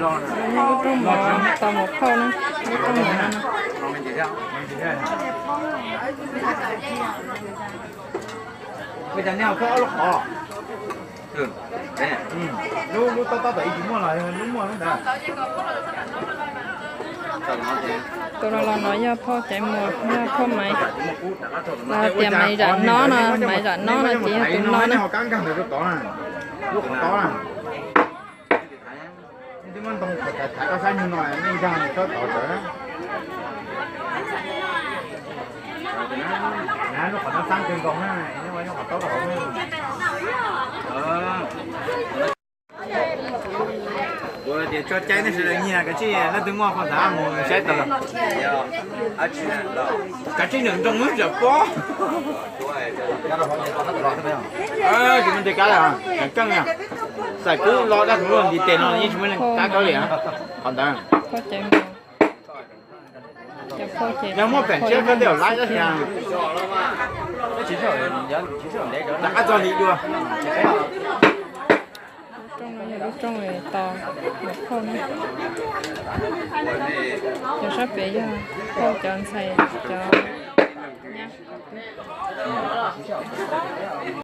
Lub rooj mov tau mus phauj na, lub rooj mov no. Lub, lub tob tob tom ib tsis muaj los lub muaj lub ntawd. Tus los los no yog phauj Caiv Muas, yog phauj Maiv. Los tias Maiv Zam Nob no, Maiv Zam Nob no ces yog tus no na. Kuv tias tso cai nej sawv daws nyiag kav tsij leej twg muaj qhov ntawd mus saib tau. Kav tsij nrawm nroos wb txawm pob. Tsis muaj nte kab li, keej, xais kub lo dab tsi nti tes no yeej tsis muaj nte kab li qhov ntawd. Yog muaj peem tshiab koj tej laib tab sis rov qab txog li dua. Lub rooj no yog lub rooj tos mus phauj na. Cov sab pem yog phauj cov ntxhais cov nyab.